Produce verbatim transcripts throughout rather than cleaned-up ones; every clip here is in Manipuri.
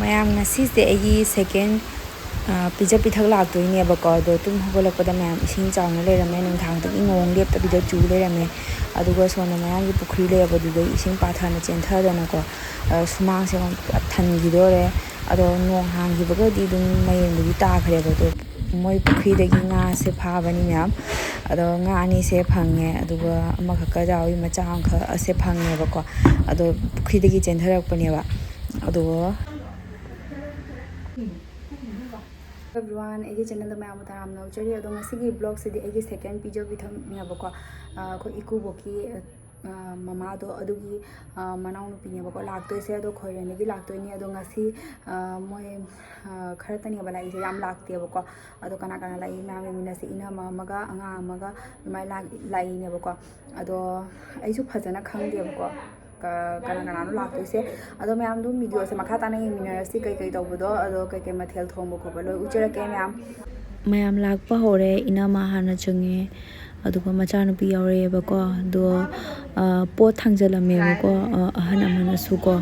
ꯃꯌꯥꯝ, ꯉꯁꯤꯁꯦ ꯑꯩꯒꯤ ꯁꯦꯀꯦꯟ ꯄꯤꯖ ꯄꯤꯊꯛ ꯂꯥꯛꯇꯣꯏꯅꯦꯕꯀꯣ꯫ ꯑꯗꯣ ꯇꯨꯝ ꯍꯧꯒꯠꯂꯛꯄꯗ ꯃꯌꯥꯝ ꯏꯁꯤꯡ ꯆꯥꯎꯅ ꯂꯩꯔꯝꯃꯦ꯫ ꯅꯨꯡꯗꯥꯡꯗꯒꯤ ꯅꯣꯡ ꯂꯦꯞꯇꯕꯤꯗ ꯆꯨ ꯂꯩꯔꯝꯃꯦ꯫ ꯑꯗꯨꯒ ꯁꯣꯝꯗ ꯃꯌꯥꯝꯒꯤ ꯄꯨꯈ꯭ꯔꯤ ꯂꯩꯔꯕꯗꯨꯗꯩ ꯏꯁꯤꯡ ꯄꯥꯊꯅ ꯆꯦꯟꯊꯗꯅꯀꯣ, ꯁꯨꯃꯥꯡꯁꯦ ꯑꯃꯨꯛ ꯄꯨꯔꯥ ꯊꯟꯈꯤꯗꯣꯔꯦ꯫ ꯑꯗꯣ ꯅꯣꯡ ꯍꯥꯡꯈꯤꯕꯒꯗꯤ ꯑꯗꯨꯝ ꯃꯌꯦꯡꯗꯒꯤ ꯇꯥꯈ꯭ꯔꯦꯕ꯫ ꯑꯗꯣ ꯃꯣꯏ ꯄꯨꯈ꯭ꯔꯤꯗꯒꯤ ꯉꯥꯁꯦ ꯐꯥꯕꯅꯤ ꯃꯌꯥꯝ꯫ ꯑꯗꯣ ꯉꯥ ꯑꯅꯤꯁꯦ ꯐꯪꯉꯦ, ꯑꯗꯨꯒ ꯑꯃꯈꯛꯀ ꯌꯥꯎꯏ, ꯃꯆꯥ ꯑꯃꯈꯛ ꯑꯁꯦ ꯐꯪꯉꯦꯕꯀꯣ꯫ ꯑꯗꯣ ꯄꯨꯈ꯭ꯔꯤꯗꯒꯤ ꯆꯦꯟꯊꯔꯛꯄꯅꯦꯕ꯫ ꯑꯗꯣ everyone, ꯑꯩꯒꯤ ꯆꯦꯅꯦꯜꯗ ꯃꯌꯥꯝꯕꯨ ꯇꯔꯥꯝꯅ ꯑꯣꯛꯆꯔꯤ꯫ ꯑꯗꯣ ꯉꯁꯤꯒꯤ ꯕ꯭ꯂꯣꯛꯁꯤꯗꯤ ꯑꯩꯒꯤ ꯁꯦꯀꯦꯟ ꯄꯤꯖ ꯄꯤꯊꯛꯅꯦꯕꯀꯣ꯫ ꯑꯩꯈꯣꯏ ꯏꯀꯨꯕꯣꯛꯀꯤ ꯃꯃꯥꯗꯣ, ꯑꯗꯨꯒꯤ ꯃꯅꯥꯎꯅꯨꯄꯤꯅꯦꯕꯀꯣ ꯂꯥꯛꯇꯣꯏꯁꯦ꯫ ꯑꯗꯣ ꯈꯣꯏꯔꯦꯟꯗꯒꯤ ꯂꯥꯛꯇꯣꯏꯅꯦ꯫ ꯑꯗꯣ ꯉꯁꯤ ꯃꯣꯏ ꯈꯔꯇꯅꯦꯕ ꯂꯥꯛꯏꯁꯦ, ꯌꯥꯝ ꯂꯥꯛꯇꯦꯕꯀꯣ꯫ ꯑꯗꯣ ꯀꯅꯥ ꯀꯅꯥ ꯂꯥꯛꯏ ꯃꯌꯥꯝ ꯌꯦꯡꯃꯤꯟꯅꯁꯤ꯫ ꯏꯅꯝꯃ ꯑꯃꯒ ꯑꯉꯥꯡ ꯑꯃꯒ ꯑꯗꯨꯃꯥꯏꯅ ꯂꯥꯛꯏꯅꯦꯕꯀꯣ꯫ ꯑꯗꯣ ꯑꯩꯁꯨ ꯐꯖꯅ ꯈꯪꯗꯦꯕꯀꯣ ꯀꯅꯥ ꯀꯅꯥꯅꯣ ꯂꯥꯛꯇꯣꯏꯁꯦ꯫ ꯑꯗꯣ ꯃꯌꯥꯝ ꯑꯗꯨꯝ ꯚꯤꯗꯤꯑꯣꯁꯦ ꯃꯈꯥ ꯇꯥꯅ ꯌꯦꯡꯃꯤꯟꯅꯔꯁꯤ꯫ ꯀꯩꯀꯩ ꯇꯧꯕꯗꯣ, ꯑꯗꯣ ꯀꯩꯀꯩ ꯃꯊꯦꯜ ꯊꯣꯡꯕ ꯈꯣꯠꯄ ꯂꯣꯏ ꯎꯠꯆꯔꯛꯀꯦ ꯃꯌꯥꯝ꯫ ꯃꯌꯥꯝ ꯂꯥꯛꯄ ꯍꯧꯔꯦ꯫ ꯏꯅꯝꯃ ꯍꯥꯟꯅ ꯆꯪꯉꯦ, ꯑꯗꯨꯒ ꯃꯆꯥꯅꯨꯄꯤ ꯌꯥꯎꯔꯛꯑꯦꯕꯀꯣ꯫ ꯑꯗꯣ ꯄꯣꯠ ꯊꯥꯡꯖꯜꯂꯝꯃꯦꯕꯀꯣ, ꯑꯍꯟ ꯑꯃꯅꯁꯨꯀꯣ꯫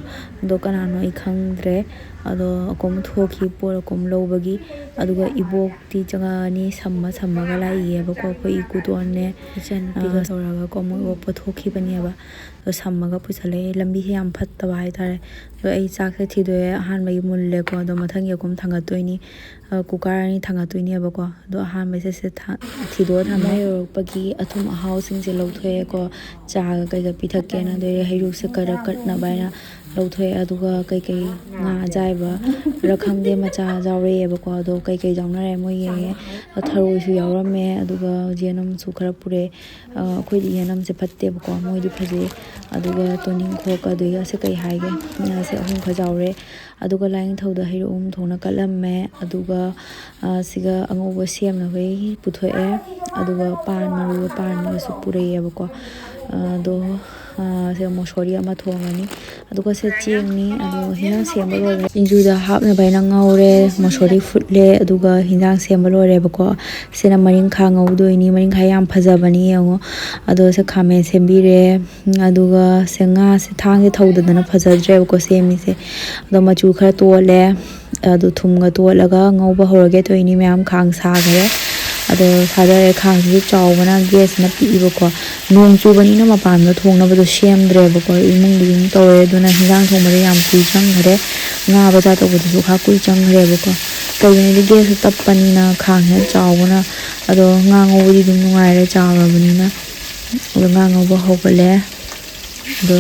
ꯑꯗꯣ ꯀꯅꯥꯅꯣ ꯑꯩ ꯈꯪꯗ꯭ꯔꯦ꯫ ꯑꯗꯣ ꯑꯀꯣꯝ ꯊꯣꯛꯈꯤ, ꯄꯣꯠ ꯑꯀꯣꯝ ꯂꯧꯕꯒꯤ꯫ ꯑꯗꯨꯒ ꯏꯕꯣꯛꯇꯤ ꯆꯪꯉꯛꯑꯅꯤ, ꯁꯝꯃ ꯁꯝꯃꯒ ꯂꯥꯛꯏꯌꯦꯕꯀꯣ꯫ ꯑꯩꯈꯣꯏ ꯏꯀꯨꯇꯣꯟꯅꯦ ꯏꯆꯟꯅꯨꯄꯤꯒ ꯇꯧꯔꯒꯀꯣ, ꯃꯣꯏ ꯑꯣꯛꯄ ꯊꯣꯛꯈꯤꯕꯅꯦꯕ꯫ ꯑꯗꯣ ꯁꯝꯃꯒ ꯄꯨꯁꯜꯂꯛꯑꯦ꯫ ꯂꯝꯕꯤꯁꯦ ꯌꯥꯝ ꯐꯠꯇꯕ ꯍꯥꯏꯇꯥꯔꯦ꯫ ꯑꯗꯣ ꯑꯩ ꯆꯥꯛꯁꯦ ꯊꯤꯗꯣꯛꯑꯦ꯫ ꯑꯍꯥꯟꯕꯒꯤ ꯃꯨꯜꯂꯦꯀꯣ꯫ ꯑꯗꯣ ꯃꯊꯪꯒꯤ ꯑꯀꯣꯝ ꯊꯥꯡꯒꯠꯇꯣꯏꯅꯤ꯫ ꯀꯨꯀꯔ ꯑꯅꯤ ꯊꯥꯡꯒꯠꯇꯣꯏꯅꯦꯕꯀꯣ꯫ ꯑꯗꯣ ꯑꯍꯥꯟꯕꯁꯦ ꯁꯦ ꯊꯥ-, ꯊꯤꯗꯣꯛꯑ ꯊꯝꯃꯦ꯫ ꯃꯌꯥꯏ ꯌꯧꯔꯛꯄꯒꯤ ꯑꯊꯨꯝ ꯑꯍꯥꯎꯁꯤꯡꯁꯦ ꯂꯧꯊꯣꯛꯑꯦꯀꯣ꯫ ꯆꯥꯒ ꯀꯩꯒ ꯄꯤꯊꯛꯀꯦꯅ꯫ ꯑꯗꯩ ꯍꯩꯔꯨꯛꯁꯦ ꯀꯔꯛ ꯀꯠꯅꯕ ꯍꯥꯏꯅ ꯂꯧꯊꯣꯛꯑꯦ꯫ ꯑꯗꯨꯒ ꯀꯩꯀꯩ ꯉꯥ ꯑꯖꯥꯏꯕꯔ ꯈꯪꯗꯦ, ꯃꯆꯥ ꯌꯥꯎꯔꯛꯑꯦꯕꯀꯣ꯫ ꯑꯗꯣ ꯀꯩꯀꯩ ꯌꯥꯎꯅꯔꯦ ꯃꯣꯏ ꯌꯦꯡꯉꯦ꯫ ꯊꯔꯣꯏꯁꯨ ꯌꯥꯎꯔꯝꯃꯦ꯫ ꯑꯗꯨꯒ ꯌꯦꯅꯝꯁꯨ ꯈꯔ ꯄꯨꯔꯛꯑꯦ꯫ ꯑꯩꯈꯣꯏꯗꯤ ꯌꯦꯅꯝꯁꯦ ꯐꯠꯇꯦꯕꯀꯣ, ꯃꯣꯏꯗꯤ ꯐꯖꯩ꯫ ꯑꯗꯨꯒ ꯇꯣꯅꯤꯡꯈꯣꯛꯀ, ꯑꯗꯒꯤ ꯑꯁꯤ ꯀꯩ ꯍꯥꯏꯒꯦ, ꯉꯥꯁꯦ ꯑꯍꯨꯝ ꯈꯔ ꯌꯥꯎꯔꯦ꯫ ꯑꯗꯨꯒ ꯂꯥꯏꯅꯤꯡꯊꯧꯗ ꯍꯩꯔꯨꯛ ꯑꯍꯨꯝ ꯊꯣꯛꯅ ꯀꯠꯂꯝꯃꯦ꯫ ꯑꯗꯨꯒ ꯁꯤꯒ ꯑꯉꯧꯕ ꯁꯦꯝꯅꯕꯒꯤ ꯄꯨꯊꯣꯛꯑꯦ꯫ ꯑꯗꯨꯒ ꯄꯥꯟ ꯃꯔꯨꯒ ꯄꯥꯟꯒꯁꯨ ꯄꯨꯔꯛꯑꯦꯕꯀꯣ꯫ ꯑꯗꯣ ꯁꯦ ꯃꯣꯁꯣꯔꯤ ꯑꯃ ꯊꯣꯡꯉꯅꯤ꯫ ꯑꯗꯨꯒ ꯁꯦ ꯆꯦꯡꯅꯤ꯫ ꯑꯗꯣ ꯍꯤꯟꯖꯥꯡ ꯁꯦꯝꯕ ꯂꯣꯏꯔꯦ꯫ ꯁꯤꯡꯖꯨꯗ ꯍꯥꯞꯅꯕ ꯍꯥꯏꯅ ꯉꯧꯔꯦ꯫ ꯃꯣꯁꯣꯔꯤ ꯐꯨꯠꯂꯦ꯫ ꯑꯗꯨꯒ ꯍꯤꯟꯖꯥꯡ ꯁꯦꯝꯕ ꯂꯣꯏꯔꯦꯕꯀꯣ꯫ ꯁꯤꯅ ꯃꯔꯤꯡꯈꯥ ꯉꯧꯗꯣꯏꯅꯤ꯫ ꯃꯔꯤꯡꯈꯥ ꯌꯥꯝ ꯐꯖꯕꯅꯤ ꯌꯦꯡꯉꯣ꯫ ꯑꯗꯣ ꯁꯦ ꯈꯥꯃꯦꯟ ꯁꯦꯝꯕꯤꯔꯦ꯫ ꯑꯗꯨꯒ ꯁꯦ ꯉꯥꯁꯦ ꯊꯥꯡꯁꯦ ꯊꯧꯗꯗꯅ ꯐꯖꯗ꯭ꯔꯦꯕꯀꯣ ꯁꯦꯝꯃꯤꯁꯦ꯫ ꯑꯗꯣ ꯃꯆꯨ ꯈꯔ ꯇꯣꯠꯂꯦ꯫ ꯑꯗꯨ ꯊꯨꯝꯒ ꯇꯣꯠꯂꯒ ꯉꯧꯕ ꯍꯧꯔꯒꯦ ꯇꯧꯔꯤꯅꯤ꯫ ꯃꯌꯥꯝ ꯈꯥꯡ ꯁꯥꯈ꯭ꯔꯦ꯫ ꯑꯗꯣ ꯊꯥꯗꯔꯦ꯫ ꯈꯥꯡꯁꯤꯁꯨ ꯆꯥꯎꯕꯅ ꯒ꯭ꯌꯥꯁꯁꯤꯅ ꯄꯤꯛꯏꯕꯀꯣ꯫ ꯅꯣꯡ ꯆꯨꯕꯅꯤꯅ ꯃꯄꯥꯟꯗ ꯊꯣꯡꯅꯕꯗꯣ ꯁꯦꯝꯗ꯭ꯔꯦꯕꯀꯣ꯫ ꯏꯃꯨꯡꯗ ꯑꯗꯨꯝ ꯇꯧꯔꯦ꯫ ꯑꯗꯨꯅ ꯍꯤꯟꯖꯥꯡ ꯊꯣꯡꯕꯗ ꯌꯥꯝ ꯀꯨꯏ ꯆꯪꯈ꯭ꯔꯦ꯫ ꯉꯥ ꯕꯖꯥꯔ ꯇꯧꯕꯗꯁꯨ ꯈꯔ ꯀꯨꯏ ꯆꯪꯈ꯭ꯔꯦꯕꯀꯣ꯫ ꯀꯩꯒꯤꯅꯣꯗꯤ ꯒ꯭ꯌꯥꯁꯁꯨ ꯇꯞꯄꯅꯤꯅ ꯈꯥꯡꯁꯤꯅ ꯆꯥꯎꯕꯅ꯫ ꯑꯗꯣ ꯉꯥ ꯉꯧꯕꯗꯤ ꯑꯗꯨꯝ ꯅꯨꯡꯉꯥꯏꯔꯦ ꯆꯥꯎꯔꯕꯅꯤꯅ꯫ ꯑꯗꯣ ꯉꯥ ꯉꯧꯕ ꯍꯧꯒꯠꯂꯦ꯫ ꯑꯗꯣ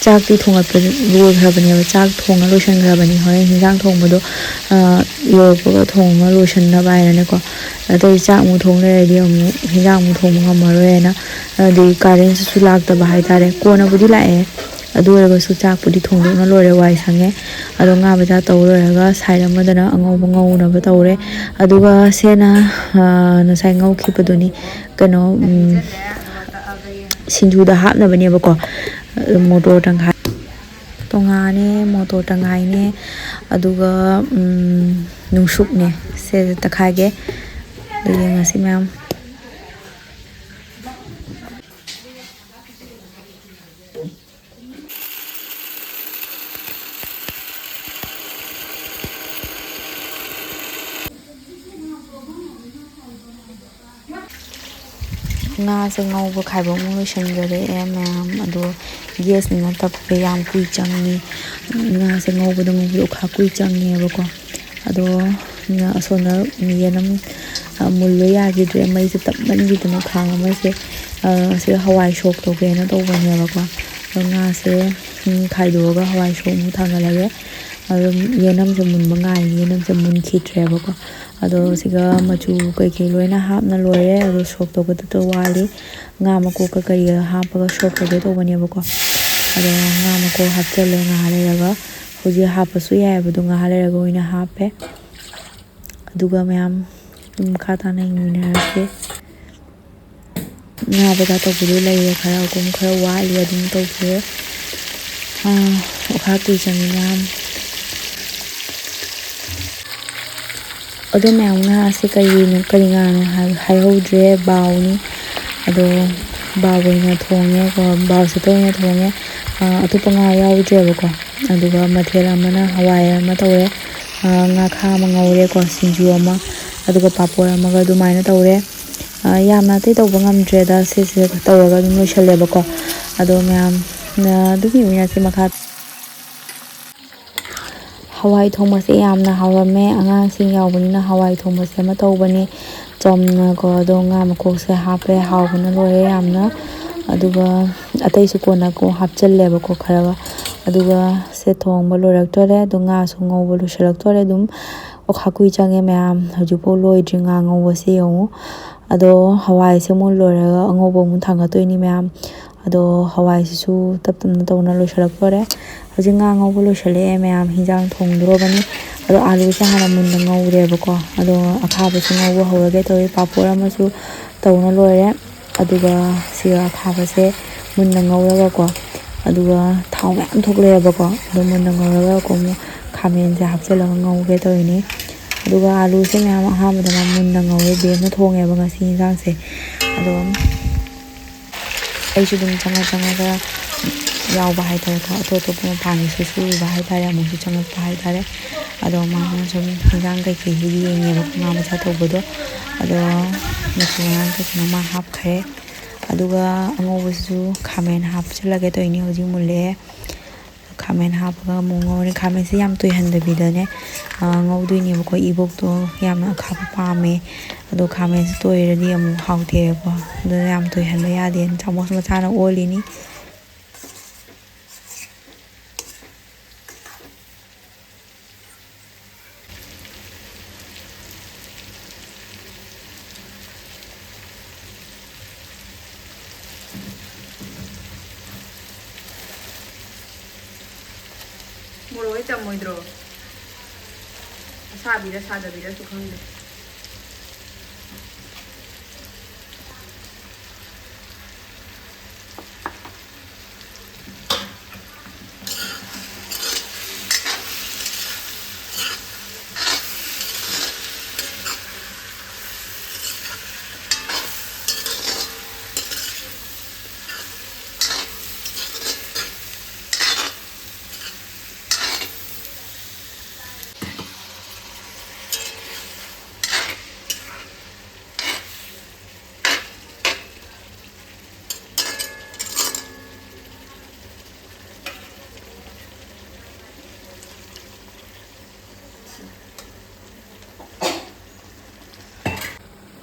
ꯆꯥꯛꯇꯤ ꯊꯣꯡꯒꯠꯄ ꯂꯣꯏꯈ꯭ꯔꯕꯅꯦꯕ꯫ ꯆꯥꯛ ꯊꯣꯡꯉ ꯂꯣꯏꯁꯤꯟꯈ꯭ꯔꯕꯅꯤ꯫ ꯍꯣꯔꯦꯟ ꯍꯤꯟꯖꯥꯡ ꯊꯣꯡꯕꯗꯣ, ꯑ, ꯌꯧꯔꯛꯄꯒ ꯊꯣꯡꯉ ꯂꯣꯏꯁꯤꯟꯅꯕ ꯍꯥꯏꯅꯅꯦꯀꯣ꯫ ꯑꯗꯩ ꯆꯥꯛ ꯑꯃꯨꯛ ꯊꯣꯡ ꯂꯩꯔꯗꯤ ꯑꯃꯨꯛ ꯍꯤꯟꯖꯥꯡ ꯑꯃꯨꯛ ꯊꯣꯡꯕ ꯉꯝꯃꯔꯣꯏꯅ꯫ ꯑꯗꯩ ꯀꯥꯔꯦꯟꯁꯤꯁꯨ ꯂꯥꯛꯇꯕ ꯍꯥꯏꯇꯥꯔꯦ꯫ ꯀꯣꯟꯅꯕꯨꯗꯤ ꯂꯥꯛꯑꯦ꯫ ꯑꯗꯨ ꯑꯣꯏꯔꯒꯁꯨ ꯆꯥꯛꯄꯨꯗꯤ ꯊꯣꯡꯗꯣꯛꯅ ꯂꯣꯏꯔꯦ꯫ ꯋꯥꯏ ꯁꯪꯉꯦ꯫ ꯑꯗꯣ ꯉꯥ ꯕꯖꯥꯔ ꯇꯧ ꯂꯣꯏꯔꯒ ꯁꯥꯏꯠ ꯑꯃꯗꯅ ꯑꯉꯧꯕ ꯉꯧꯅꯕ ꯇꯧꯔꯦ꯫ ꯑꯗꯨꯒ ꯁꯦꯅ, ꯑ, ꯉꯁꯥꯏ ꯉꯧꯈꯤꯕꯗꯨꯅꯤ꯫ ꯀꯩꯅꯣ, ꯎꯝ, ꯁꯤꯡꯖꯨꯗ ꯍꯥꯞꯅꯕꯅꯦꯕꯀꯣ꯫ ꯃꯣꯇꯣꯔ ꯇꯪꯈꯥꯏ ꯇꯣꯉꯥꯅꯦ, ꯃꯣꯇꯣꯔ ꯇꯪꯈꯥꯏꯅꯦ, ꯑꯗꯨꯒ, ꯎꯝ, ꯅꯨꯡꯁꯨꯛꯅꯦ꯫ ꯁꯦ ꯇꯛꯈꯥꯏꯒꯦ꯫ ꯑꯗꯨ ꯌꯦꯡꯉꯁꯤ ꯃꯌꯥꯝ꯫ ꯉꯥꯁꯦ ꯉꯧꯕ ꯈꯥꯏꯕ ꯑꯃꯨꯛ ꯂꯣꯏꯁꯤꯟꯖꯔꯛꯑꯦ ꯃꯌꯥꯝ꯫ ꯑꯗꯣ ꯒ꯭ꯌꯥꯁꯅꯤꯅ ꯇꯞꯄꯦ, ꯌꯥꯝ ꯀꯨꯏ ꯆꯪꯉꯤ꯫ ꯉꯥꯁꯦ ꯉꯧꯕꯗ ꯉꯧꯕꯗ ꯈꯔ ꯀꯨꯏ ꯆꯪꯉꯦꯕꯀꯣ꯫ ꯑꯗꯣ ꯑꯁꯣꯝꯗ ꯌꯦꯅꯝ, ꯑ, ꯃꯨꯜꯂꯣ ꯌꯥꯈꯤꯗ꯭ꯔꯦ꯫ ꯃꯩꯁꯦ ꯇꯞꯃꯟꯈꯤꯗꯅ ꯈꯥꯡ ꯑꯃꯁꯦ, ꯑ, ꯁꯤꯗ ꯍꯋꯥꯏ ꯁꯣꯛ ꯇꯧꯒꯦꯅ ꯇꯧꯕꯅꯦꯕꯀꯣ꯫ ꯑꯗꯣ ꯉꯥꯁꯦ, ꯎꯝ, ꯈꯥꯏꯗꯣꯛꯑꯒ ꯍꯋꯥꯏ ꯁꯣꯛ ꯑꯃꯨꯛ ꯊꯥꯡꯒꯠꯂꯒꯦ꯫ ꯑꯗꯨꯝ ꯌꯦꯅꯝꯁꯦ ꯃꯨꯟꯕ ꯉꯥꯏꯔꯤ꯫ ꯌꯦꯅꯝꯁꯦ ꯃꯨꯟꯈꯤꯗ꯭ꯔꯦꯕꯀꯣ꯫ ꯑꯗꯣ ꯁꯤꯒ ꯃꯆꯨ ꯀꯩꯀꯩ ꯂꯣꯏꯅ ꯍꯥꯞꯅ ꯂꯣꯏꯔꯦ꯫ ꯑꯗꯣ ꯁꯣꯛ ꯇꯧꯒꯗꯕ ꯋꯥꯠꯂꯤ꯫ ꯉꯥ ꯃꯀꯣꯛꯀ ꯀꯔꯤꯒ ꯍꯥꯞꯄꯒ ꯁꯣꯛ ꯇꯧꯒꯦ ꯇꯧꯕꯅꯦꯕꯀꯣ꯫ ꯑꯗꯣ ꯉꯥ ꯃꯀꯣꯛ ꯍꯥꯞꯆꯜꯂꯦ꯫ ꯉꯥꯏꯍꯥꯛ ꯂꯩꯔꯒ ꯍꯧꯖꯤꯛ ꯍꯥꯞꯄꯁꯨ ꯌꯥꯏꯑꯕ꯫ ꯑꯗꯣ ꯉꯥꯏꯍꯥꯛ ꯂꯩꯔꯒ ꯑꯣꯏꯅ ꯍꯥꯞꯄꯦ꯫ ꯑꯗꯨꯒ ꯃꯌꯥꯝ ꯑꯗꯨꯝ ꯃꯈꯥ ꯇꯥꯅ ꯌꯦꯡꯃꯤꯟꯅꯔꯁꯦ꯫ ꯉꯥ ꯕꯣꯔꯥ ꯇꯧꯕꯗꯣ ꯂꯩꯔꯦ, ꯈꯔ ꯑꯗꯨꯝ ꯈꯔ ꯋꯥꯠꯂꯤ, ꯑꯗꯨꯝ ꯇꯧꯁꯦ꯫ ꯑꯥ, ꯑꯣꯈꯥꯛꯇꯤ ꯆꯪꯉꯤ ꯃꯌꯥꯝ꯫ ꯑꯗꯣ ꯃꯌꯥꯝ, ꯉꯥꯁꯦ ꯀꯔꯤꯅꯣ, ꯀꯔꯤ ꯉꯥꯅꯣ ꯍꯥꯏ-, ꯍꯥꯏꯍꯧꯗ꯭ꯔꯦ, ꯕꯥꯎꯅꯤ꯫ ꯑꯗꯣ ꯕꯥꯎ ꯑꯣꯏꯅ ꯊꯣꯡꯉꯦꯀꯣ, ꯕꯥꯎ ꯁꯦꯠꯇ ꯑꯣꯏꯅ ꯊꯣꯡꯉꯦ꯫ ꯑꯥ, ꯑꯇꯣꯞꯄ ꯉꯥ ꯌꯥꯎꯗ꯭ꯔꯦꯕꯀꯣ꯫ ꯑꯗꯨꯒ ꯃꯊꯦꯜ ꯑꯃꯅ ꯍꯋꯥꯏ ꯑꯃ ꯇꯧꯔꯦ, ꯑꯥ, ꯉꯥꯈꯥ ꯑꯃ ꯉꯧꯔꯦꯀꯣ, ꯁꯤꯡꯖꯨ ꯑꯃ, ꯑꯗꯨꯒ ꯄꯥꯄꯣꯔ ꯑꯃꯒ ꯑꯗꯨꯃꯥꯏꯅ ꯇꯧꯔꯦ꯫ ꯑꯥ, ꯌꯥꯝꯅ ꯑꯇꯩ ꯇꯧꯕ ꯉꯝꯗ꯭ꯔꯦꯗ, ꯁꯤꯁꯦ ꯇꯧꯔꯒ ꯑꯗꯨꯝ ꯂꯣꯏꯁꯜꯂꯦꯕꯀꯣ꯫ ꯑꯗꯣ ꯃꯌꯥꯝꯅ ꯑꯗꯨꯝ ꯌꯦꯡꯃꯤꯟꯅꯁꯦ ꯃꯈꯥ꯫ ꯍꯋꯥꯏ ꯊꯣꯡꯕꯁꯦ ꯌꯥꯝꯅ ꯍꯥꯎꯔꯝꯃꯦ꯫ ꯑꯉꯥꯡꯁꯤꯡ ꯌꯥꯎꯕꯅꯤꯅ ꯍꯋꯥꯏ ꯊꯣꯡꯕꯁꯦ ꯑꯃ ꯇꯧꯕꯅꯦ꯫ ꯆꯝꯅꯀꯣ, ꯑꯗꯣ ꯉꯥ ꯃꯀꯣꯛꯁꯦ ꯍꯥꯞꯄꯦ, ꯍꯥꯎꯕꯅ ꯂꯣꯏꯔꯦ ꯌꯥꯝꯅ꯫ ꯑꯗꯨꯒ ꯑꯇꯩꯁꯨ ꯀꯣꯟꯅ ꯀꯣ ꯍꯥꯞꯆꯜꯂꯦꯕꯀꯣ ꯈꯔꯒ꯫ ꯑꯗꯨꯒ ꯁꯦ ꯊꯣꯡꯕ ꯂꯣꯏꯔꯛꯇꯣꯔꯦ꯫ ꯑꯗꯣ ꯉꯥꯁꯨ ꯉꯧꯕ ꯂꯣꯏꯁꯤꯜꯂꯛꯇꯣꯔꯦ꯫ ꯑꯗꯨꯝ ꯑꯣꯈꯥꯛ ꯀꯨꯏ ꯆꯪꯉꯦ ꯃꯌꯥꯝ꯫ ꯍꯧꯖꯤꯛꯐꯥꯎ ꯂꯣꯏꯗ꯭ꯔꯤ ꯉꯥ ꯉꯧꯕꯁꯦ ꯌꯦꯡꯉꯨ꯫ ꯑꯗꯣ ꯍꯋꯥꯏꯁꯦ ꯑꯃꯨꯛ ꯂꯣꯏꯔꯒ ꯑꯉꯧꯕ ꯑꯃꯨꯛ ꯊꯥꯡꯒꯠꯇꯣꯏꯅꯤ ꯃꯌꯥꯝ꯫ ꯑꯗꯣ ꯍꯋꯥꯏꯁꯤꯁꯨ ꯇꯞ ꯇꯞꯅ ꯇꯧꯅ ꯂꯣꯏꯁꯤꯜꯂꯛꯇꯣꯔꯦ꯫ ꯍꯧꯖꯤꯛ ꯉꯥ ꯉꯧꯕ ꯂꯣꯏꯁꯤꯜꯂꯛꯑꯦ ꯃꯌꯥꯝ, ꯍꯤꯟꯖꯥꯡ ꯊꯣꯡꯗꯣꯔꯕꯅꯤ꯫ ꯑꯗꯣ ꯑꯥꯂꯨꯁꯦ ꯍꯥꯟꯅ ꯃꯨꯟꯅ ꯉꯧꯔꯦꯕꯀꯣ꯫ ꯑꯗꯣ ꯑꯈꯥꯕꯁꯨ ꯉꯧꯕ ꯍꯧꯔꯒꯦ ꯇꯧꯔꯤ꯫ ꯄꯥꯄꯣꯔ ꯑꯃꯁꯨ ꯇꯧꯅ ꯂꯣꯏꯔꯦ꯫ ꯑꯗꯨꯒ ꯁꯤꯒ ꯑꯈꯥꯕꯁꯦ ꯃꯨꯟꯅ ꯉꯧꯔꯒꯀꯣ, ꯑꯗꯨꯒ ꯊꯥꯎ ꯃꯌꯥꯝ ꯊꯣꯛꯂꯛꯑꯦꯕꯀꯣ꯫ ꯑꯗꯣ ꯃꯨꯟꯅ ꯉꯧꯔꯒꯀꯣ ꯑꯃꯨꯛ ꯈꯥꯃꯦꯟꯁꯦ ꯍꯥꯞꯆꯤꯜꯂꯒ ꯉꯧꯒꯦ ꯇꯧꯔꯤꯅꯤ꯫ ꯑꯗꯨꯒ ꯑꯥꯂꯨꯁꯦ ꯃꯌꯥꯝ ꯑꯍꯥꯟꯕꯗ ꯃꯨꯟꯅ ꯉꯧꯔꯦ꯫ ꯕꯦꯝꯅ ꯊꯣꯡꯉꯦꯕ ꯉꯁꯤ ꯌꯦꯟꯁꯥꯡꯁꯦ꯫ ꯑꯗꯣ ꯑꯩꯁꯨ ꯑꯗꯨꯝ ꯆꯪꯉ ꯆꯪꯉꯒ ꯌꯥꯎꯕ ꯍꯥꯏꯇꯥꯔꯦꯀꯣ꯫ ꯑꯇꯣꯞ ꯑꯇꯣꯞꯄ ꯃꯄꯥꯟꯒꯤꯁꯨ ꯁꯨꯔꯤꯕ ꯍꯥꯏꯇꯥꯔꯦ꯫ ꯑꯃꯨꯛꯁꯨ ꯆꯪꯉꯛꯄ ꯍꯥꯏꯇꯥꯔꯦ꯫ ꯑꯗꯣ ꯃꯥꯅ ꯁꯨꯝ ꯍꯤꯟꯖꯥꯡ ꯀꯩꯀꯩꯁꯦ ꯌꯦꯡꯉꯦꯕ, ꯉꯥ ꯃꯆꯥ ꯇꯧꯕꯗꯣ꯫ ꯑꯗꯣ ꯃꯆꯨ ꯃꯔꯥꯡ ꯀꯩꯀꯩꯅꯣ ꯃꯥ ꯍꯥꯞꯈ꯭ꯔꯦ꯫ ꯑꯗꯨꯒ ꯑꯉꯧꯕꯁꯤꯁꯨ ꯈꯥꯃꯦꯟ ꯍꯥꯞꯆꯤꯜꯂꯒꯦ ꯇꯧꯔꯤꯅꯦ꯫ ꯍꯧꯖꯤꯛ ꯃꯨꯜꯂꯛꯑꯦ꯫ ꯈꯥꯃꯦꯟ ꯍꯥꯞꯄꯒ ꯑꯃꯨꯛ ꯉꯧꯔꯅꯤ꯫ ꯈꯥꯃꯦꯟꯁꯦ ꯌꯥꯝ ꯇꯣꯏꯍꯟꯗꯕꯤꯗꯅꯦ, ꯑ, ꯉꯧꯗꯣꯏꯅꯦꯕꯀꯣ꯫ ꯏꯕꯣꯛꯇꯣ ꯌꯥꯝꯅ ꯑꯈꯥꯕ ꯄꯥꯝꯃꯦ꯫ ꯑꯗꯣ ꯈꯥꯃꯦꯟꯁꯦ ꯇꯣꯏꯔꯗꯤ ꯑꯃꯨꯛ ꯍꯥꯎꯇꯦꯕꯀꯣ꯫ ꯑꯗꯨꯅ ꯌꯥꯝ ꯇꯣꯏꯍꯟꯕ ꯌꯥꯗꯦꯅ ꯆꯥꯃꯁ ꯃꯆꯥꯅ ꯑꯣꯜꯂꯤꯅꯤ꯫ ꯃꯣꯔꯣꯛ ꯍꯦꯛ ꯆꯝꯃꯣꯏꯗ꯭ꯔꯣ? ꯑꯁꯥꯕꯤꯔ ꯁꯥꯗꯕꯤꯔꯁꯨ ꯈꯪꯗꯦ꯫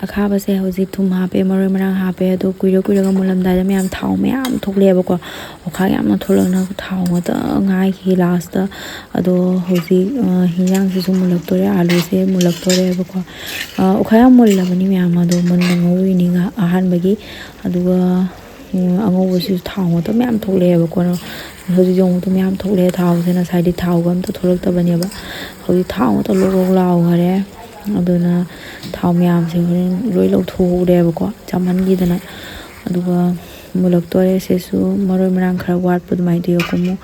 ꯑꯈꯥꯕꯁꯦ ꯍꯧꯖꯤꯛ ꯊꯨꯝ ꯍꯥꯞꯄꯦ, ꯃꯔꯣꯏ ꯃꯔꯥꯡ ꯍꯥꯞꯄꯦ꯫ ꯑꯗꯣ ꯀꯨꯏꯔ ꯀꯨꯏꯔꯒ ꯃꯨꯜꯂꯝꯗꯥꯏꯗ ꯃꯌꯥꯝ ꯊꯥꯎ ꯃꯌꯥꯝ ꯊꯣꯛꯂꯛꯑꯦꯕꯀꯣ꯫ ꯑꯣꯈꯥꯛ ꯌꯥꯝꯅ ꯊꯣꯛꯂꯛꯅ ꯊꯥꯎ ꯉꯥꯛꯇ ꯉꯥꯏꯈꯤ ꯂꯥꯁꯇ꯫ ꯑꯗꯣ ꯍꯧꯖꯤꯛ, ꯑ, ꯍꯤꯟꯖꯥꯡꯁꯤꯁꯨ ꯃꯨꯜꯂꯛꯇꯣꯔꯦ, ꯑꯥꯂꯨꯁꯦ ꯃꯨꯜꯂꯛꯇꯣꯔꯦꯕꯀꯣ꯫ ꯑ, ꯑꯣꯈꯥꯛ ꯌꯥꯝ ꯃꯨꯜꯂꯕꯅꯤ ꯃꯌꯥꯝ, ꯑꯗꯣ ꯃꯨꯟꯅ ꯉꯧꯔꯤꯅꯤ ꯉꯥ-, ꯑꯍꯥꯟꯕꯒꯤ꯫ ꯑꯗꯨꯒ, ꯎꯝ, ꯑꯉꯧꯕꯁꯤꯁꯨ ꯊꯥꯎ ꯉꯥꯛꯇ ꯃꯌꯥꯝ ꯊꯣꯛꯂꯛꯑꯦꯕꯀꯣ꯫ ꯍꯧꯖꯤꯛ ꯌꯦꯡꯉꯨꯗ ꯃꯌꯥꯝ ꯊꯣꯛꯂꯛꯑꯦ ꯊꯥꯎꯁꯦ, ꯉꯁꯥꯏꯗꯤ ꯊꯥꯎꯒ ꯑꯝꯇ ꯊꯣꯛꯂꯛꯇꯕꯅꯦꯕ꯫ ꯍꯧꯖꯤꯛ ꯊꯥꯎ ꯉꯥꯛꯇ ꯂꯣꯛ ꯂꯣꯛ ꯂꯥꯎꯈꯔꯦ꯫ ꯑꯗꯨꯅ ꯊꯥꯎ ꯃꯌꯥꯝꯁꯦ ꯍꯣꯔꯦꯟ ꯂꯣꯏ ꯂꯧꯊꯣꯛꯍꯧꯔꯦꯕꯀꯣ, ꯆꯥꯝꯍꯟꯈꯤꯗꯅ꯫ ꯑꯗꯨꯒ ꯃꯨꯜꯂꯛꯇꯣꯔꯦ꯫ ꯁꯤꯁꯨ ꯃꯔꯣꯏ ꯃꯔꯥꯡ ꯈꯔ ꯋꯥꯠꯄ ꯑꯗꯨꯃꯥꯏꯅ ꯇꯧꯋꯦ꯫ ꯀꯨꯝꯃꯨ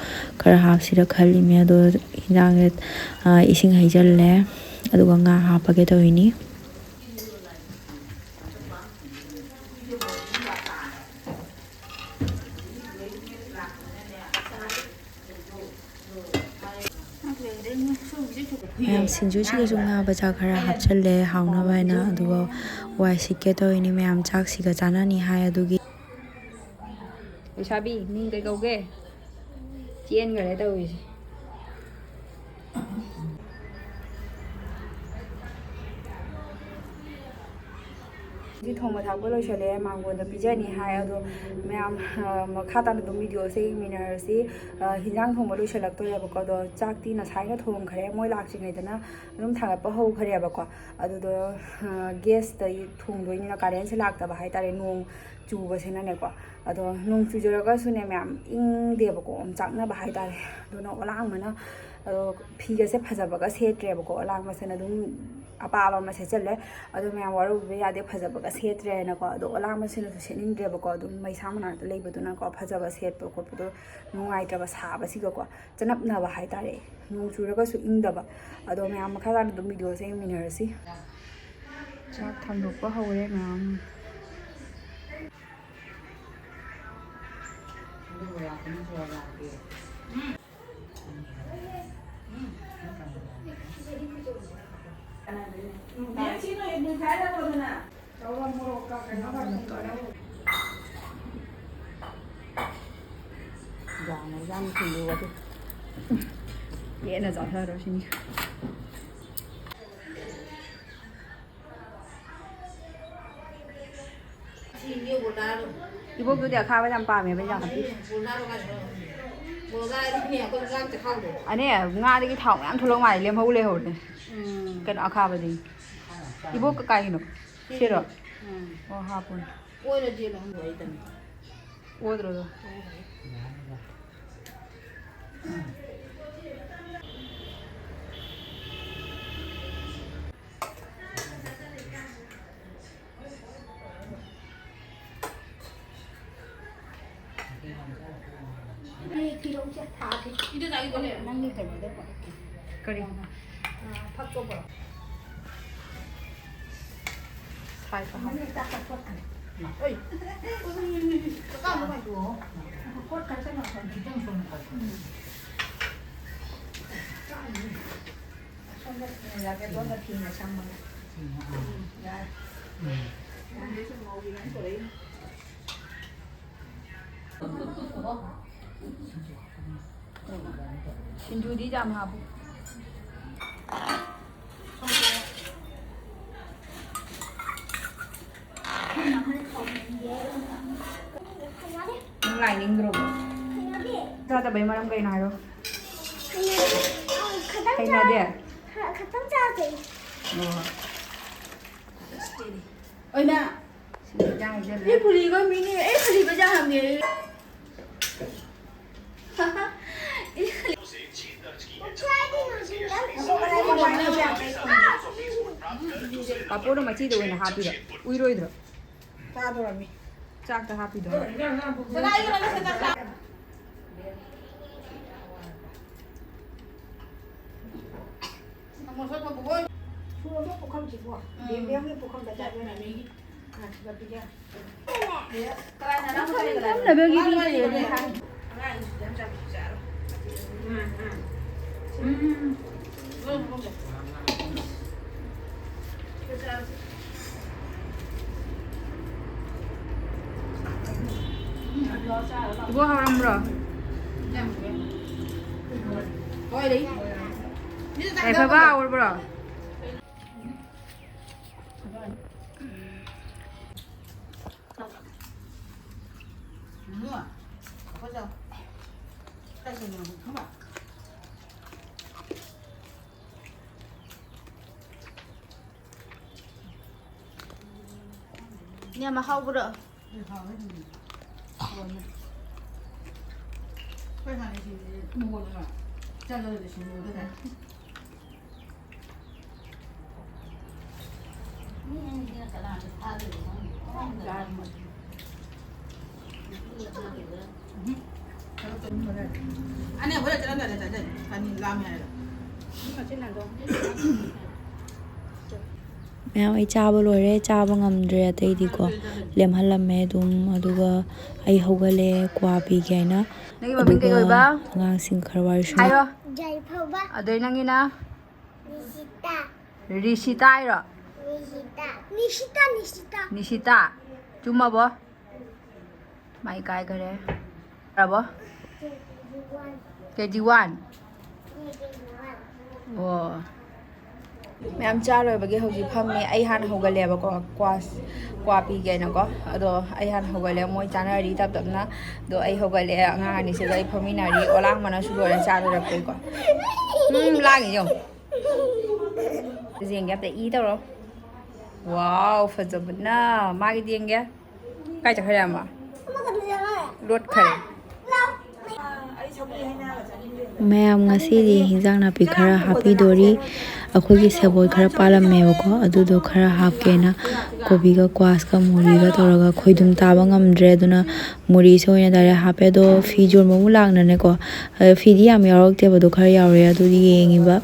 ꯈꯔ ꯍꯥꯞꯁꯤꯔ ꯈꯜꯂꯤꯃꯦ꯫ ꯑꯗꯣ ꯍꯤꯟꯖꯥꯡꯁꯦ, ꯑ, ꯏꯁꯤꯡ ꯍꯩꯖꯤꯜꯂꯦ꯫ ꯑꯗꯨꯒ ꯉꯥ ꯍꯥꯞꯄꯒꯦ ꯇꯧꯔꯤꯅꯤ꯫ ꯃꯌꯥꯝ ꯁꯤꯡꯖꯨꯁꯤꯗꯁꯨ ꯉꯥ ꯕꯖꯥ ꯈꯔ ꯍꯥꯞꯆꯜꯂꯦ ꯍꯥꯎꯅꯕ ꯍꯥꯏꯅ, ꯑꯗꯨꯒ ꯋꯥꯏ ꯁꯤꯠꯀꯦ ꯇꯧꯔꯤꯅꯤ꯫ ꯃꯌꯥꯝ ꯆꯥꯛꯁꯤꯒ ꯆꯥꯅꯅꯤ ꯍꯥꯏ ꯑꯗꯨꯒꯤ꯫ ꯂꯩꯁꯥꯕꯤ, ꯃꯤꯡ ꯀꯩ ꯀꯧꯒꯦ? ꯆꯦꯟꯈ꯭ꯔꯦ ꯇꯧꯔꯤꯁꯦ꯫ ꯍꯧꯖꯤꯛ ꯊꯣꯡꯕ ꯊꯥꯛꯄ ꯂꯣꯏꯁꯜꯂꯦ, ꯃꯥꯡꯒꯣꯟꯗ ꯄꯤꯖꯅꯤ ꯍꯥꯏ꯫ ꯑꯗꯣ ꯃꯌꯥꯝ, ꯑ, ꯃꯈꯥ ꯇꯥꯅ ꯑꯗꯨꯝ ꯚꯤꯗꯤꯑꯣꯁꯦ ꯌꯦꯡꯃꯤꯟꯅꯔꯁꯤ꯫ ꯑ, ꯍꯤꯟꯖꯥꯡ ꯊꯣꯡꯕ ꯂꯣꯏꯁꯜꯂꯛꯇꯣꯔꯦꯕꯀꯣ꯫ ꯑꯗꯣ ꯆꯥꯛꯇꯤ ꯉꯁꯥꯏꯅ ꯊꯣꯡꯈ꯭ꯔꯦ, ꯃꯣꯏ ꯂꯥꯛꯇ꯭ꯔꯤꯉꯩꯗꯅ ꯑꯗꯨꯝ ꯊꯥꯡꯒꯠꯄ ꯍꯧꯈ꯭ꯔꯦꯕꯀꯣ꯫ ꯑꯗꯨꯗꯣ, ꯑ, ꯒ꯭ꯌꯥꯁꯇ ꯊꯣꯡꯗꯣꯏꯅꯤꯅ ꯀꯔꯦꯟꯁꯦ ꯂꯥꯛꯇꯕ ꯍꯥꯏꯇꯥꯔꯦ, ꯅꯣꯡ ꯆꯨꯕꯁꯤꯅꯅꯦꯀꯣ꯫ ꯑꯗꯣ ꯅꯣꯡ ꯆꯨꯖꯔꯒꯁꯨꯅꯦ ꯃꯌꯥꯝ ꯏꯪꯗꯦꯕꯀꯣ, ꯑꯣꯝꯆꯥꯛꯅꯕ ꯍꯥꯏꯇꯥꯔꯦ꯫ ꯑꯗꯨꯅ ꯑꯣꯂꯥꯡꯕꯅ, ꯑꯗꯣ ꯐꯤꯒꯁꯦ ꯐꯖꯕꯒ ꯁꯦꯠꯇ꯭ꯔꯦꯕꯀꯣ, ꯑꯣꯂꯥꯡꯕꯁꯤꯅ ꯑꯗꯨꯝ ꯑꯄꯥꯕ ꯑꯃ ꯁꯦꯠꯆꯜꯂꯦ꯫ ꯑꯗꯣ ꯃꯌꯥꯝ ꯋꯥꯔꯧꯕꯤꯕ ꯌꯥꯗꯦ, ꯐꯖꯕꯒ ꯁꯦꯠꯇ꯭ꯔꯦꯅꯀꯣ꯫ ꯑꯗꯣ ꯑꯣꯂꯥꯡꯕꯁꯤꯅꯁꯨ ꯁꯦꯠꯅꯤꯡꯗ꯭ꯔꯦꯕꯀꯣ, ꯑꯗꯨꯝ ꯃꯩꯁꯥ ꯃꯅꯥꯛꯇ ꯂꯩꯕꯗꯨꯅꯀꯣ ꯐꯖꯕ ꯁꯦꯠꯄ ꯈꯣꯠꯄꯗꯣ ꯅꯨꯡꯉꯥꯏꯇ꯭ꯔꯕ, ꯁꯥꯕꯁꯤꯒꯀꯣ ꯆꯅꯞꯅꯕ ꯍꯥꯏꯇꯥꯔꯦ꯫ ꯅꯣꯡ ꯆꯨꯔꯒꯁꯨ ꯏꯪꯗꯕ꯫ ꯑꯗꯣ ꯃꯌꯥꯝ ꯃꯈꯥ ꯇꯥꯅ ꯑꯗꯨꯝ ꯚꯤꯗꯤꯑꯣꯁꯦ ꯌꯦꯡꯃꯤꯟꯅꯔꯁꯤ꯫ ꯆꯥꯛ ꯊꯥꯡꯗꯣꯛꯄ ꯍꯧꯔꯦ ꯃꯌꯥꯝ꯫ ꯄꯦꯟꯅ ꯆꯥꯊꯔꯣ ꯁꯤꯅꯤ꯫ ꯏꯕꯣꯛꯇꯨꯗꯤ ꯑꯈꯥꯕ ꯌꯥꯝ ꯄꯥꯝꯃꯦꯕ ꯏꯟꯖꯥꯡ ꯅꯥꯄꯤ꯫ ꯑꯅꯦ, ꯉꯥꯗꯒꯤ ꯊꯥꯎ ꯃꯌꯥꯝ ꯊꯣꯛꯂꯛ ꯃꯥꯜꯂꯦ, ꯂꯦꯝꯍꯧ ꯂꯩꯍꯧꯔꯦ꯫ ꯎꯝ꯫ ꯀꯩꯅꯣ ꯑꯈꯥꯕꯗꯤ? ꯏꯕꯣꯛ ꯀꯀꯥꯏꯒꯤꯅꯣ? ꯁꯤꯔꯣ? ꯎꯝ꯫ ꯑꯣ, ꯍꯥꯞꯄꯨꯅꯦ꯫ ꯑꯣꯏꯔꯗꯤ ꯑꯗꯨꯝ ꯂꯣꯏꯗꯅ꯫ ꯑꯣꯗ꯭ꯔꯣꯗꯣ꯫ ꯐꯤꯔꯣꯜꯁꯦ ꯊꯥꯒꯦ꯫ ꯅꯪꯒꯤ ꯀꯩꯅꯣꯗ ꯄꯨꯔꯛꯀꯦ꯫ ꯀꯔꯤ? ꯑꯥ, ꯐꯛꯇꯣ ꯄꯨꯔꯛꯑꯣ꯫ ꯁꯥꯏ ꯀꯍꯥ꯫ ꯅꯪꯒꯤ ꯆꯥꯛ ꯀꯛꯊꯠꯈ꯭ꯔꯦ꯫ ꯑꯣꯏ꯫ ꯀꯀꯥ, ꯅꯨꯡꯉꯥꯏꯇꯣꯛꯑꯣ꯫ ꯀꯣꯠ ꯈꯔ ꯆꯪꯉꯛꯄꯅꯤ꯫ ꯈꯤꯇꯪ ꯁꯣꯝꯗ ꯀꯛꯄꯅꯤ꯫ ꯎꯝ꯫ ꯁꯣꯝꯗ ꯌꯥꯒꯦ, ꯑꯗꯣꯝꯗ ꯐꯤꯅ ꯁꯝꯃꯒ꯫ ꯎꯝ, ꯌꯥꯔꯦ꯫ ꯎꯝ꯫ ꯁꯤꯡꯖꯨꯗꯤ ꯌꯥꯝ ꯍꯥꯞꯄꯨ꯫ ꯅꯪ ꯂꯥꯏꯅꯤꯡꯗ꯭ꯔꯣꯕꯣ? ꯆꯥꯗꯕꯩ ꯃꯔꯝ ꯀꯩꯅꯣ ꯍꯥꯏꯔꯣ? ꯈꯤꯇꯪ ꯍꯩꯅꯗꯦ? ꯆꯥ-, ꯈ-, ꯈꯤꯇꯪ ꯆꯥꯗꯦ꯫ ꯑꯣ꯫ ꯑꯣꯏꯃ! ꯁꯤꯗ ꯏꯟꯖꯥꯡ ꯍꯩꯖꯜꯂꯦ꯫ ꯑꯩ ꯐꯨꯔꯤꯒ ꯃꯤꯅꯤ, ꯑꯩ ꯐꯨꯔꯤꯒ ꯌꯥꯝꯃꯦ꯫ ꯄꯥꯄꯣꯔꯗꯣ ꯃꯆꯤꯗ ꯑꯣꯏꯅ ꯍꯥꯞꯄꯤꯔꯣ? ꯎꯏꯔꯣꯏꯗ꯭ꯔꯣ? ꯆꯥꯗꯣꯔꯝꯃꯤ꯫ ꯆꯥꯛꯇ ꯍꯥꯞꯄꯤꯗꯣ꯫ ꯁꯣꯝꯗ ꯄꯨꯈꯝꯁꯤꯕꯣ? ꯎꯝ꯫ ꯕꯦꯝꯕꯦꯝꯒꯤ ꯄꯨꯈꯝꯗ ꯆꯥꯗꯣꯏꯅꯦ꯫ ꯃꯃꯤꯒꯤ꯫ ꯑ, ꯁꯤꯗ ꯄꯤꯖ-, ꯅꯕꯦꯜꯒꯤ ꯃꯤ ꯂꯩꯔꯗꯤ ꯍꯥꯏ꯫ ꯏꯕꯣ, ꯍꯥꯎꯔꯝꯕ꯭ꯔꯣ? ꯌꯥꯏꯐꯕ, ꯍꯥꯎꯔꯕ꯭ꯔꯣ? ꯌꯥꯝ ꯍꯥꯎꯕ꯭ꯔꯣ? ꯃꯌꯥꯝ, ꯑꯩ ꯆꯥꯕ ꯂꯣꯏꯔꯦ, ꯆꯥꯕ ꯉꯝꯗ꯭ꯔꯦ ꯑꯇꯩꯗꯤꯀꯣ, ꯂꯦꯝꯍꯜꯂꯝꯃꯦ ꯑꯗꯨꯝ꯫ ꯑꯗꯨꯒ ꯑꯩ ꯍꯧꯒꯠꯂꯦ, ꯀ꯭ꯋꯥ ꯄꯤꯒꯦ ꯍꯥꯏꯅ꯫ ꯅꯪꯒꯤ ꯃꯃꯤꯡ ꯀꯩ ꯑꯗꯨꯒ ꯑꯣꯏꯕ? ꯑꯉꯥꯡꯁꯤꯡ ꯈꯔ ꯋꯥꯔꯤ ꯁꯥꯟꯅ- ꯍꯥꯏꯔꯣ꯫ ꯌꯥꯏꯐꯕ꯫ ꯑꯗꯩ ꯅꯪꯒꯤꯅ? ꯅꯤꯁꯤꯇꯥ꯫ ꯔꯤꯁꯤꯇꯥ ꯍꯥꯏꯔꯣ? ꯅꯤꯁꯤꯇꯥ꯫ ꯅꯤꯁꯤꯇꯥ, ꯅꯤꯁꯤꯇꯥ꯫ ꯅꯤꯁꯤꯇꯥ꯫ ꯆꯨꯝꯃꯕꯣ? ꯃꯥꯏ ꯀꯥꯏꯈꯔꯦ꯫ ꯌꯥꯔꯕꯣ? ꯀꯦ ꯖꯤ ꯋꯥꯟ꯫ ꯑꯣ꯫ ꯃꯌꯥꯝ ꯆꯥ ꯂꯣꯏꯕꯒꯤ ꯍꯧꯖꯤꯛ ꯐꯝꯃꯤ꯫ ꯑꯩ ꯍꯥꯟꯅ ꯍꯧꯒꯠꯂꯦꯕꯀꯣ, ꯀ꯭ꯋꯥ, ꯀ꯭ꯋꯥ ꯄꯤꯒꯦꯅꯀꯣ꯫ ꯑꯗꯣ ꯑꯩ ꯍꯥꯟꯅ ꯍꯧꯒꯠꯂꯦ꯫ ꯃꯣꯏ ꯆꯥꯅꯔꯤ ꯇꯞ ꯇꯞꯅ꯫ ꯑꯗꯣ ꯑꯩ ꯍꯧꯒꯠꯂꯦ꯫ ꯑꯉꯥꯡ ꯑꯅꯤꯁꯤꯒ ꯑꯩ ꯐꯝꯃꯤꯟꯅꯔꯤ꯫ ꯑꯣꯂꯥꯡꯕꯅꯁꯨ ꯂꯣꯏꯔꯦ ꯆꯥ ꯂꯣꯏꯔꯛꯄꯩꯀꯣ꯫ ꯎꯝ, ꯂꯥꯡꯉꯤ ꯌꯦꯡꯉꯣ꯫ ꯌꯦꯡꯒꯦ ꯑꯝꯇ ꯏ ꯇꯧꯔꯣ꯫ ꯋꯥꯎ, ꯐꯖꯕꯅ꯫ ꯃꯥꯒꯤꯗꯤ ꯌꯦꯡꯒꯦ꯫ ꯀꯥꯏ ꯆꯠꯈ꯭ꯔꯦ ꯑꯃ? ꯂꯣꯠꯈ꯭ꯔꯦ꯫ ꯃꯌꯥꯝ, ꯉꯁꯤꯗꯤ ꯍꯤꯟꯖꯥꯡ ꯅꯥꯄꯤ ꯈꯔ ꯍꯥꯞꯄꯤꯗꯣꯔꯤ꯫ ꯑꯩꯈꯣꯏꯒꯤ ꯁꯦꯕꯣꯠ ꯈꯔ ꯄꯥꯜꯂꯝꯃꯦꯕꯀꯣ, ꯑꯗꯨꯗꯣ ꯈꯔ ꯍꯥꯞꯀꯦꯅ ꯀꯣꯕꯤꯒ ꯀ꯭ꯋꯥꯁꯀ ꯃꯨꯔꯤꯒ ꯇꯧꯔꯒ, ꯈꯣꯏꯗꯨꯝ ꯇꯥꯕ ꯉꯝꯗ꯭ꯔꯦ, ꯑꯗꯨꯅ ꯃꯨꯔꯤꯁꯦ ꯑꯣꯏꯅ ꯗꯥꯏꯔꯦꯛ ꯍꯥꯞꯄꯦ꯫ ꯑꯗꯣ ꯐꯤ ꯌꯣꯟꯕ ꯑꯃꯨꯛ ꯂꯥꯛꯅꯅꯦꯀꯣ, ꯑꯗꯣ ꯐꯤꯗꯤ ꯌꯥꯝ ꯌꯥꯎꯔꯛꯇꯦꯕ, ꯑꯗꯣ ꯈꯔ ꯌꯥꯎꯔꯦ, ꯑꯗꯨꯗꯤ ꯌꯦꯡꯉꯤꯕ꯫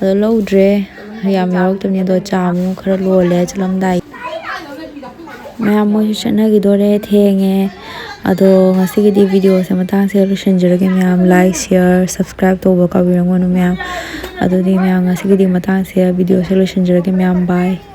ꯑꯗꯣ ꯂꯧꯗ꯭ꯔꯦ, ꯌꯥꯝ ꯌꯥꯎꯔꯛꯇꯕꯅꯤ꯫ ꯑꯗꯣ ꯆꯥ ꯑꯃꯨꯛ ꯈꯔ ꯂꯣꯜꯂꯦ ꯆꯠꯂꯝꯗꯥꯏ꯫ ꯃꯌꯥꯝ ꯃꯣꯏꯁꯨ ꯆꯠꯅꯈꯤꯗꯣꯔꯦ, ꯊꯦꯡꯉꯦ꯫ ꯑꯗꯣ ꯉꯁꯤꯒꯤꯗꯤ ꯚꯤꯗꯤꯑꯣꯁꯦ ꯃꯇꯥꯡꯁꯦ ꯂꯣꯏꯁꯤꯟꯖꯔꯒꯦ ꯃꯌꯥꯝ꯫ Like, share, subscribe ꯇꯧꯕ ꯀꯥꯎꯕꯤꯔꯝꯒꯅꯨ ꯃꯌꯥꯝ꯫ ꯑꯗꯨꯗꯤ ꯃꯌꯥꯝ, ꯉꯁꯤꯒꯤꯗꯤ ꯃꯇꯥꯡꯁꯦ ꯚꯤꯗꯤꯑꯣꯁꯦ ꯂꯣꯏꯁꯤꯟꯖꯔꯒꯦ ꯃꯌꯥꯝ꯫ Bye꯫